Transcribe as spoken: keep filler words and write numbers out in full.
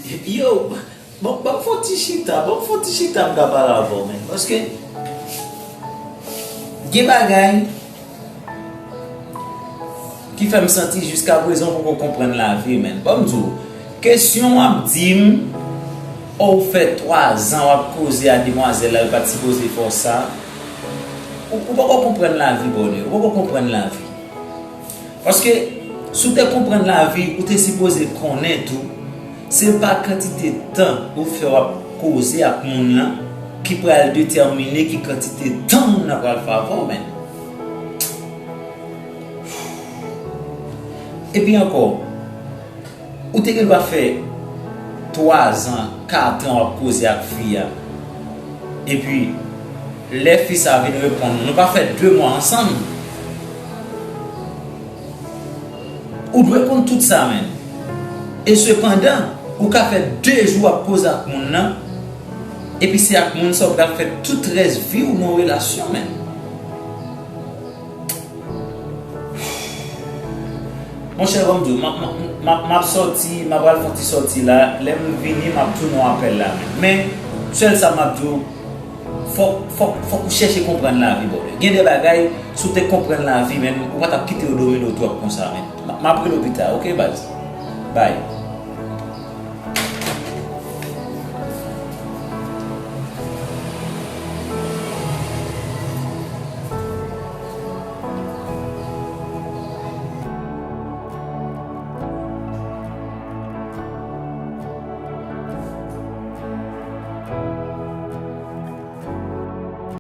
Yo, bon, ban m fè yon ti chita, ban m fè yon ti chita m ka pale avè w, men. Paske gen bagay ki fè m santi jiska prezan ou poko konprann lavi, men. Ban m di w, kesyon w ap di m, o, ou fè twa zan w ap koze a demwazèl la, l pa t sipoze fè w sa. Ou, ou poko konprann lavi, bòne, ou poko konprann lavi. Paske, si w te konprann lavi, ou te sipoze konnen tou, se pa kantite tan ou fè w ap koze ak moun nan ki pral detèmine ki kantite tan moun nan pral fè avè w, men. Epi ankò, ou te gen dwa fè twa zan, kat an w ap koze ak fi a. Epi, lè fi sa vin reponn ou, nou pa fè de mwa ansanm. Ou dwe konn tout sa, men. E sepandan, ou ka fè de jou w ap koze ak moun nan, epi se ak moun sa w pral fè tout rès vi w nan yon relasyon, men. Monchè, ban m di w, m ap, m ap, m ap, m ap sòti, m ap al fè yon ti sòti la. Lè m vini, m ap tounen yon apèl la menm. Men, sèl sa m ap di w, fòk, fòk, fòk ou chèche konprann lavi, bòdè. Gen de bagay, si w te konprann lavi, men, ou pa t ap kite yo domine w twòp konsa, men. M, m ap rele w pita, oke, baz? Bay.